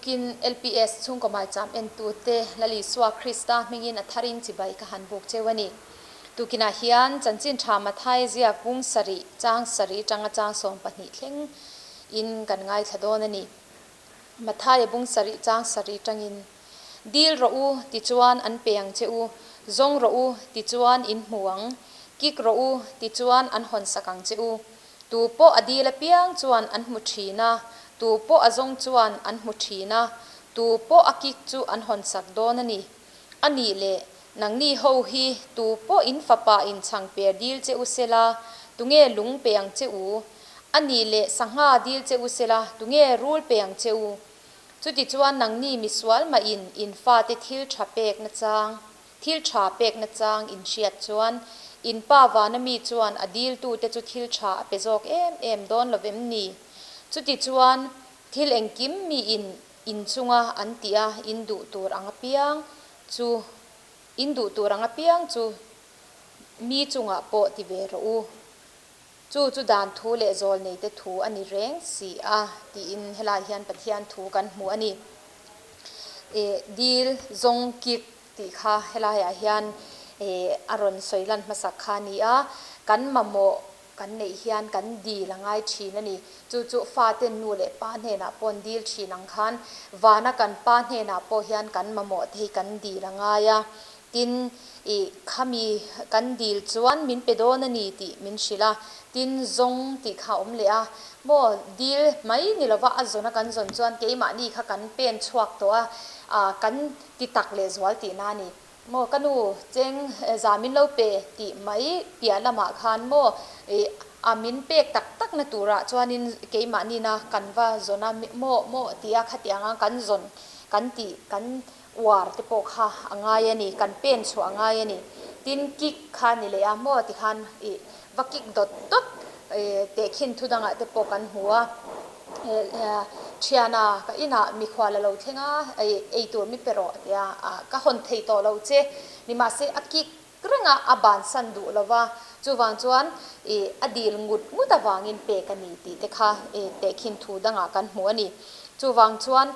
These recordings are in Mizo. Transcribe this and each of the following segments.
Tukin LPS chhungkaw maicham entute Lal Isua Krista hmingin a tharin chibai ka han buk cheu a ni. Tukinah hian chanchin tha Mathai ziak bung sarih chang sarih tanga chang 12 thleng in kan ngaithla dawn a ni. Mathai bung sarih chang sarih tangin Dil rawh u tichuan an pe ang che u, zawng rawh u tichuan in hmu ang, kik rawh u tichuan an hawn sak ang che u. Tu pawh a dil apiang chuan an hmu thin a, tu pawh a zawng chuan an hmu thin a, tu pawh a kik chu an hawn sak dawn a ni. A nih leh, nangni ho hi tu pawh in fapa in chhang per dil che u sela, tunge lung pe ang che u? A nih leh, sangha dil che u sela, tunge rul pe ang che u? Chutichuan nangni misual mah in in fate thil tha pek na chang, thil tha pek na chang in hriat chuan, in pa vana mi chuan a diltute chu thil tha a pe zawk em em dawn lo vem ni? Chutichuan thil engkim mi in in chunga an tih a in duh tur ang apiang chu in duh tur ang apiang chu mi chungah pawh ti ve rawh u. Chu chu dan thu leh zawl nei te thu a ni reng si a tiin helai hian Pathian thu kan hmu a ni. Ih dil zawng kik tih kha helaiah hian ih a rawn sawi lan hmasak kha a ni a, kan mamawh kan neih hian kan dil a ngai thin a ni. Chu chu faten nu leh pa hnenah pawh an dil thin ang khan vana kan pa hnenah pawh hian kan mamawh te hi kan dil a ngai a. Tin, ih, khami kan dil chuan min pe dawn a ni tih min hrilh a, tin, zawng tih kha a awm leh a. Maw, dil mai ni lova a zawna kan zawn chuan keimahni kha kan pen chhuak tawh a, ah, kan ti tak leh zual tihna a ni. Maw, ka nu, cheng za min lo pe tih mai piah lamah khan maw, ih, a min pek tak tak na turah chuanin keimahnina kan va zawn a, maw, maw tia khatianga kan zawn kan tih kan uar te pawh kha a ngai a ni, kan pen chhuah a ngai a ni. Tin, kick kha ni leh a maw tikhan ih va kick dawt dawt ih tehkhin thu dangah te pawh kan hmu a. Thiana ka inah mikhual a lo thleng a, ih ei tur mi pe rawh tia ka hawn thei tawh lo che. Nimahse a kick reng a, a bansan duh lo va, chuvang chuan ih a dil ngut ngut avangin pek a ni tih te kha ih tehkhin thu dangah kan hmu a ni. Chuvang chuan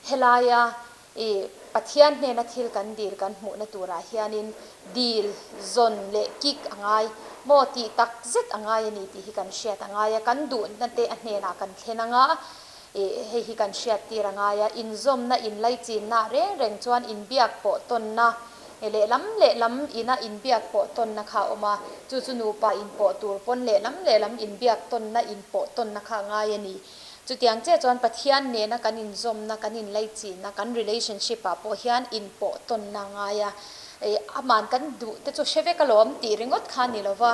helaia I Pathian hnena thil kan dil kan hmuhna turah hianin dil, zawn leh kik a ngai maw tih tak zet a ngai a ni tih hi kan hriat a ngai a, kan duhna te a hnenah kan thlen anga i hei hi kan hriat tir a ngai a, inzawmna inlaichinna reng reng chuan inbiak pawh tawnna lehlam lehlam ina inbiak pawh tawnna kha a awm a, chu chu nupa inpawh tur pawn lehlam lehlam inbiak tawnna inpawh tawnna kha a ngai a ni. Chutiang chiah chuan Pathian nena kan inzawmna, kan inlaichinna, kan relationship ah pawh hian inpawh tawnna a ngai a. Ih aman kan duh te chu hre vek alawm tih ringawt kha a ni lo va,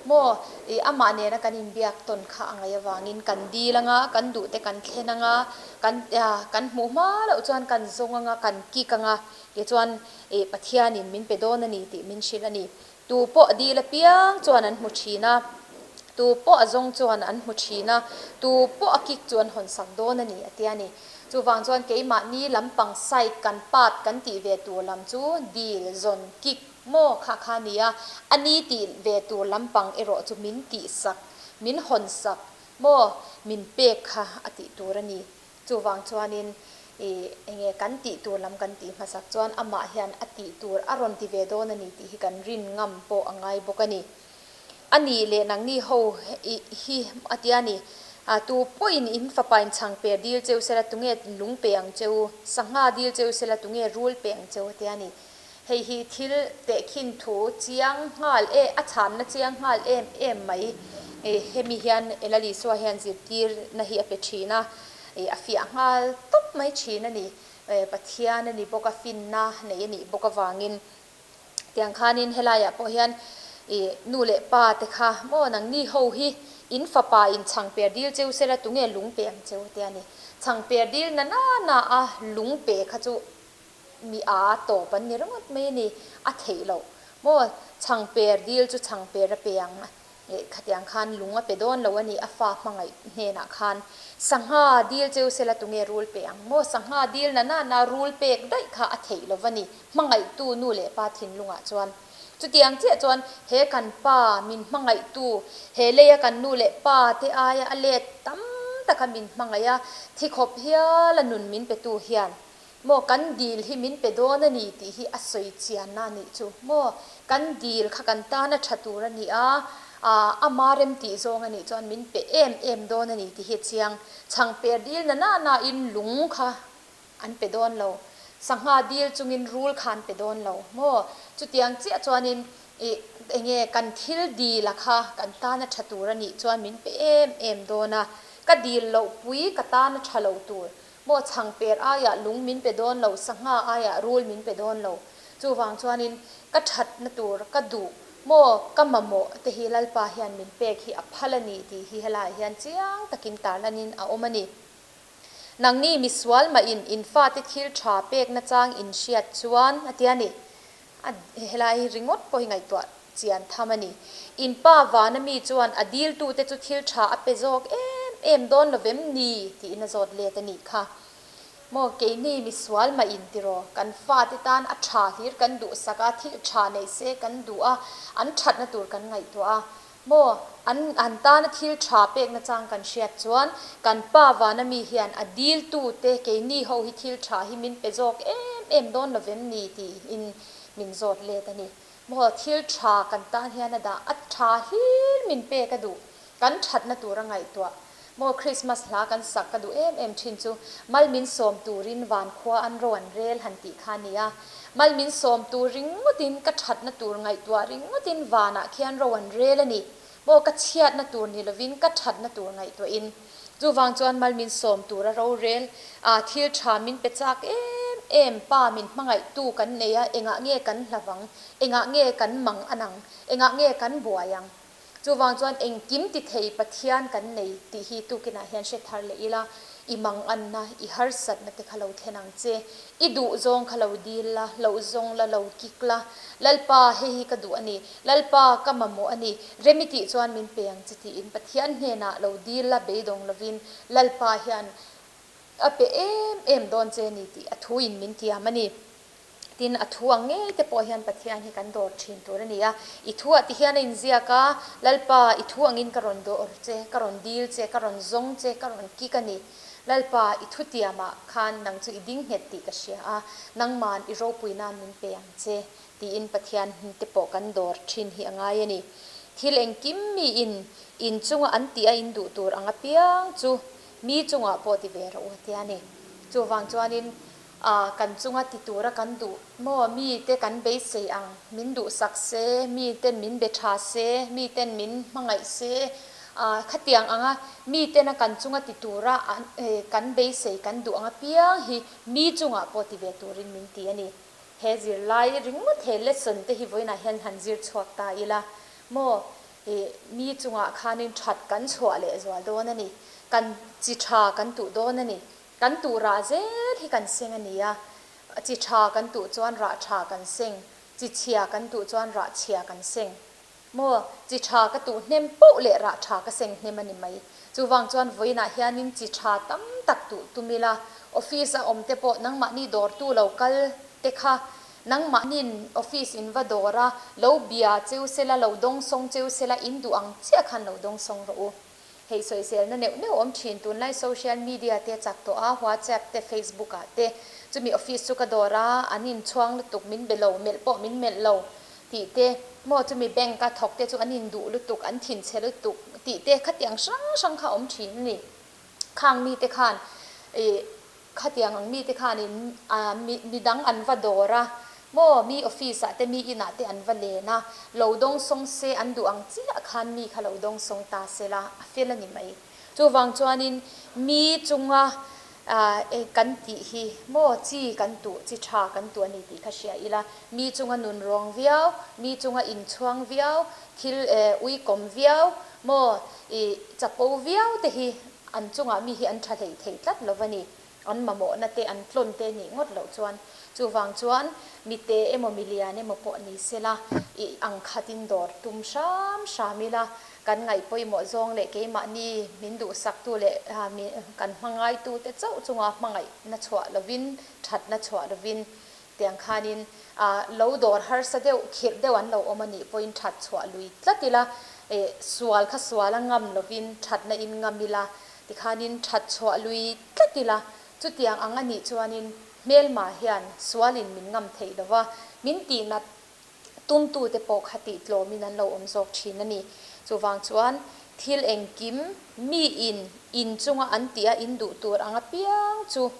maw ih amah nena kan inbiak tawn kha a ngaih avangin kan dil anga, kan duh te kan thlen anga, kan kan hmuh hma loh chuan kan zawng anga, kan kik anga, tichuan ih Pathianin min pe dawn a ni tih min hrilh a ni. Tu pawh a dil apiang chuan an hmu thin a, tu pawh a zawng chuan an hmu thin a, tu pawh a kik chu an hawn sak dawn a ni a ti a ni. Chuvang chuan keimahni lampang side kan part kan tih ve tur lam chu dil, zawn, kik maw kha kha a ni a, a ni tih ve tur lampang erawh chu min tih sak, min hawn sak maw min pek kha a tih tur a ni. Chuvang chuanin i enge kan tih tur lam kan tih hmasak chuan amah hian a tih tur a rawn ti ve dawn a ni tih hi kan rin ngam pawh a ngai bawk a ni. A nih leh nangni ho i hi a tia ni. A tu pawhin in fapain chhang per dil cheu sela tunge lung pe ang cheu, sangha dil cheu sela tunge rul pe ang cheu a tia ni. Hei hi thil tehkhin thu chiang nghal e, a chhanna chiang nghal em em mai. Hemi hian Lal Isua hian zirtirna hi a pe thin a, a fiah nghal tawp mai thin a ni. Pathian a ni bawk a, finna nei a nih bawk avangin. Tiang khanin helaiah pawh hian nu leh pa te kha maw nangni ho hi in fapa in chhang per dil cheu sela tunge lung pe ang cheu te a ni. Chhang per dil na na na a lung pe kha chu Mi a tawp an ni ringawt mai a ni, a theih loh maw? Chhangper dil chu chhangper a pe ang eh khatiang khan lung a pe dawn lo a ni, a fa hmangaih hnenah khan sangha dil cheu sela tunge rul pe ang maw? Sangha dil na na na rul pek daih kha a theih lo va ni, hmangaihtu nu leh pa thinlungah chuan. Chutiang chiah chuan he kan pa min hmangaihtu, he leia kan nu leh pa te aia a let tam taka min hmangaih a, thi khawp hial a nun min petu hian maw kan dil hi min pe dawn a ni tih hi a sawi chianna a nih chu maw. Kan dil kha kan tana tha tur a ni a, ama remtih zawng a nih chuan min pe em em dawn a ni tih hi a chiang. Chhangper dil na na na in lung kha an pe dawn lo. Sangha dil chungin rul kha an pe dawn lo maw? Chutiang chiah chuanin ih enge kan thil dil a kha kan tana tha tur a nih chuan min pe em em dawn a. Ka dil loh pui ka tana tha lo tur maw? Chhangper aiah lung min pe dawn lo, sangha aiah rul min pe dawn lo. Chuvang chuanin ka thatna tur ka duh maw ka mamawh te hi Lalpa hian min pek hi a phal a ni tih hi helaiah hian chiang takin tarlanin a awm a ni. Nangni misual mah in in fate thil tha pek nachang in hriat chuan a ti a ni. A helai ringawt pawh hi ngaihtuah chian tham a ni. In pa vana mi chuan a diltute chu thil tha a pe zawk em em dawn lo vem ni tiin a zawt let a nih kha. Maw keini misual mah in tiraw kan fate tan a tha hlir kan duhsak a, thil tha neih se kan duh a, an thatna tur kan ngaihtuah a. Maw, an an tana thil tha pek nachang kan hriat chuan kan pa vana mi hian a dil tu te keini ho hi thil tha hi min pe zawk em em dawn lo vem ni tiin min zawt let a ni. Maw, thil tha kan tan hian a dah a tha hlir min pek a duh, kan thatna tur a ngaihtuah. Maw, Christmas hla kan sak ka duh em em thin chu mal min sawm turin van khua an ro an rel han tih kha a ni a. Mal min sawm tur ringawtin ka thatna tur ngaihtuah ringawtin vanah khian ro an rel a ni. Maw, ka chhiatna tur ni lovin ka thatna tur ngaihtuahin. Chuvang chuan mal min sawm tura ro rel a, thil tha min pe chak em em, pa min hmangaihtu kan nei a, engah nge kan hlavang, engah nge kan mang anang, engah nge kan buai ang. Chuvang chuan engkim ti thei Pathian kan nei tih hi tukinah hian hre thar leh ila, i manganna, i harsatna te kha lo thlen ang che. I duh zawng kha lo dil la, loh zawng la, lo kik la. Lalpa, hei hi ka duh a ni. Lalpa, ka mamawh a ni. Rem i tih chuan min pe ang che tiin Pathian hnenah lo dil la, beidawng lovin Lalpa hian a pe em em dawn che ni tih a thuin min tiam a ni. Tin, a thu ang ngei te pawh hian Pathian hi kan dawr thin tur a ni a. I thuah ti hian a inziak a, Lalpa, i thu angin ka rawn dawr che, ka rawn dil che, ka rawn zawng che, ka rawn kik a ni. Lalpa, i thutiamah khan nang chu i ding nghet tih ka hria a, nangman i ropui nan min pe ang che, tiin Pathian te pawh kan dawr thin hi a ngai a ni. Thil engkim miin in chunga an tih a in duh tur ang apiang chu mi chungah pawh ti ve rawh u a tia a ni. Chuvang chuanin A, kan chunga ti tura kan duh maw? Mite kan beisei ang, min duhsak se, miten min be tha se, miten min hmangaih se, a, khatiang anga mitena kan chunga ti tura kan beisei kan duh ang apiang hi mi chungah pawh ti ve turin min ti a ni. He zirlai ringawt he lesson te hi vawiinah hian han zir chhuak ta ila maw? I mi chungah khanin that kan chhuah lehzual dawn a ni. Kan chi tha kan tuh dawn a ni. Kan tuh rah zel hi kan seng a ni a, chi tha kan tuh chuan rah tha kan seng, chi chhia kan tuh chuan rah chhia kan seng. Maw, chi tha ka tuh hnem poh leh rah tha ka seng hnem a ni mai. Chuvang chuan vawiinah hianin chi tha tam tak tuh tum ila, office a awm te pawh nangmahni dawrtu lo kal te kha nangmahnin office in va dawr a, lo bia cheu sela, lo dawngsawng cheu sela, in duh ang chiah khan lo dawngsawng rawh u. Hei sawiselna neuh neuh awm thin, tunlai social media te chak tawh a, WhatsApp te Facebook ah te, chumi office chu ka dawr a, an inchhuang lutuk min be lo, melh pawh min melh lo tih te, maw chumi bank a thawk te chu an induh lutuk, an thinchhe lutuk tih te khatiang hrang hrang kha awm thin a ni. Khang mite khan ih Khatiang ang mite khanin mi dang an va dawr a, maw mi office ah te mi inah te an va len a, lo dawngsawng se an duh ang chiah khan mi kha lo dawngsawng ta se la, a fel a ni mai. Chuvang chuanin mi chunga kan tih hi maw chi kan tuh, chi tha kan tuh a ni tih kha hria ila, mi chunga nun rawng viau, mi chunga inchhuang viau, thil uikawm viau, maw i chapo viau te hi An chungah mi hi an tha hlei thei tlat lo va ni. An mamawhna te, an tlawn te nih ngawt loh chuan. Chuvang chuan mi te emaw mi lian emaw pawh ni sela, i ang khatin dawr tum hram hram ila, kan ngaih pawimawh zawng leh keimahni min duhsaktu leh kan hmangaitute chauh chunga hmangaihna chhuah lovin, thatna chhuah lovin Tiang khanin lo dawr harsa deuh, khirh deuh an lo awm a nih pawhin that chhuah lui tlat ila, sual kha sual a ngam lovin thatna in ngam ila. Tikhanin that chhuah lui tlat ila, chutiang ang a nih chuanin hmelma hian sualin min ngam theih lo va, min tihnat tumtute pawh kha tihtlawmin an lo awm zawk thin a ni. Chuvang chuan thil engkim miin in chunga an tih a in duh tur ang apiang chu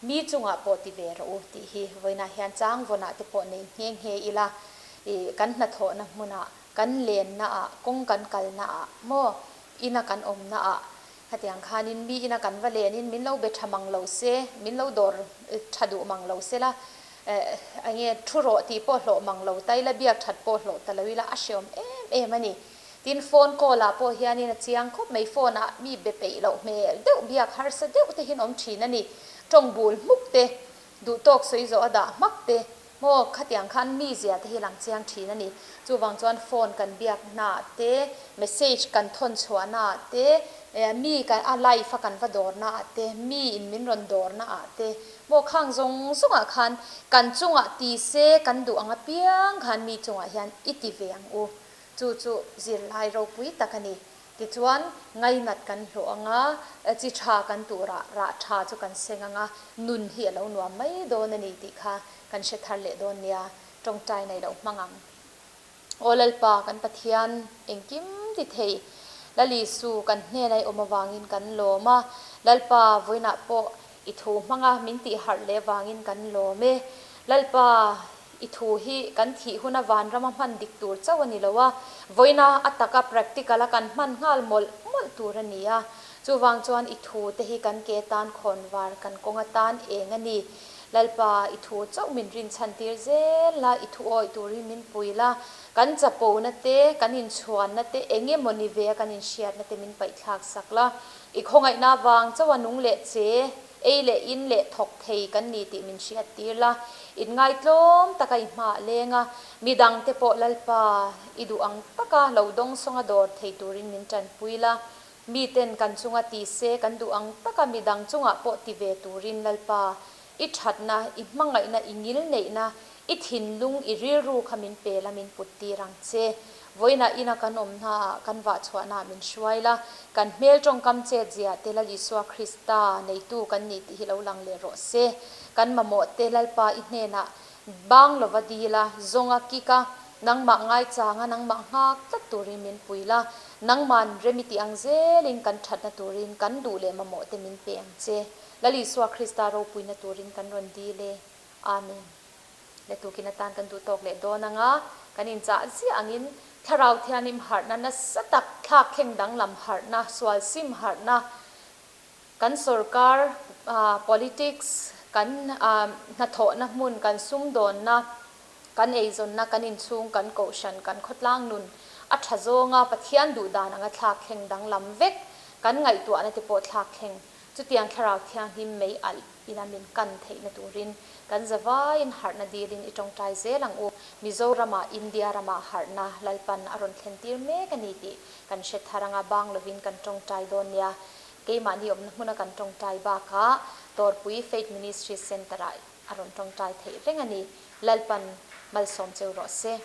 mi chungah pawh ti ve rawh u tih hi vawiinah hian chang vawnah te pawh nei nghe nghe ila, ih kan hnathawhna hmunah, kan lennaah, kawng kan kalnaah maw ina kan awmnaah Khatiang khanin mi ina kan va lenin min lo be tha mang lo se, min lo dawr tha duh mang lo se la, eng nge thu rawh tih pawh hlawh mang lo ta ila, biak that pawh hlawh ta lo ila a hreawm em em a ni. Tin, phone call ah pawh hianin a chiang khawp mai, phone ah mi be peih loh hmel deuh, biak harsa deuh te hian awm thin a ni. Tawng bul hmuk te, duhtawk sawi zawh a dah hmak te, Maw, khatiang khan mi zia te hi lang chiang thin a ni. Chuvang chuan phone kan biak naah te, message kan thawn chhuah naah te, mi kan a live a kan va dawr naah te, mi in min rawn dawr naah te, maw khang zawng zawngah khan kan chungah ti se kan duh ang apiang khan mi chungah hian i ti ve ang u. Chu chu zirlai ropui tak a ni. Tichuan, ngainat kan hlawh ang a, chi tha kan turah rah tha chu kan seng ang a, nun hi a lo nuam mai dawn a ni tih kha kan hre thar leh dawn nia, tawngtai nei loh hmang ang. Aw Lalpa, kan Pathian engkim ti thei, Lal Isu kan hnena i awm avangin kan lawm a, Lalpa vawiinah pawh i thu hmanga min tih harh leh vangin kan lawm e. Lalpa, I thu hi kan thih huna vanrama hman dik tur chauh a ni lo a, vawiina a taka practical a kan hman nghal mawlh mawlh tur a ni a. Chuvang chuan i thu te hi kan ke tan khawn var kan kawng atan eng a ni. Lalpa, i thu chauh min rinchhan tir zel la, i thu awih turin min pui la, kan chapona te, kan inchhuanna te, eng emaw ni ve a kan inhriatna te min paihthlak sak la. I khawngaihna vang chauha nung leh che Ei leh in leh thawk thei kan ni tih min hriat tir la, inngaitlawm taka i hma a leng a, midangte pawh Lalpa i duh ang taka lo dawngsawnga dawr thei turin min tanpui la, miten kan chunga ti se kan duh ang taka midang chungah pawh ti ve turin Lalpa i thatna, i hmangaihna, i ngilneihna, I thinlung, i rilru kha min pe la, min put tir ang che. Vawiinah ina kan awm hnaah, kan vah chhuahnaah min hruai la, kan hmel tawngkam chet zia te Lal Isua Krista neitu kan ni tih hi lo lang leh rawh se. Kan mamawh te Lalpa i hnenah bang lova dil a, zawng a, kik a, nangmah ngaichang a, nangmah nghak tlat turin min pui la, nangman rem i tih ang zelin kan thatna turin kan duh leh mamawh te min pe ang che. Lal Isua Krista ropuina turin kan rawn dil e. Amen. Le tukin atan kan duh tawk leh dawn ang a, kan inchah ziah angin Thlarau Thianghlim harhna nasa tak, thlak thleng danglam harhna, sual sim harhna, kan sorkar politics, kan hnathawhna hmun, kan sumdawnna, kan eizawnna, kan inchhung, kan kohhran, kan khawtlang nun a tha zawnga Pathian duh dan anga thlak thleng danglam vek, kan ngaihtuahna te pawh thlak thleng Chutiang Thlarau Thianghlim mei alh ina min kan theihna turin kan zavaiin harhna dilin i tawngtai zel ang u. Mizoramah, India ramah harhna Lalpan a rawn thlentir mek a ni tih kan hre thar anga bang lovin kan tawngtai dawn nia. Keimahni awmna hmuna kan tawngtai bakah Tawrpui Faith Ministry Centre-ah a rawn tawngtai theih reng a ni. Lalpan malsawm cheu rawh se.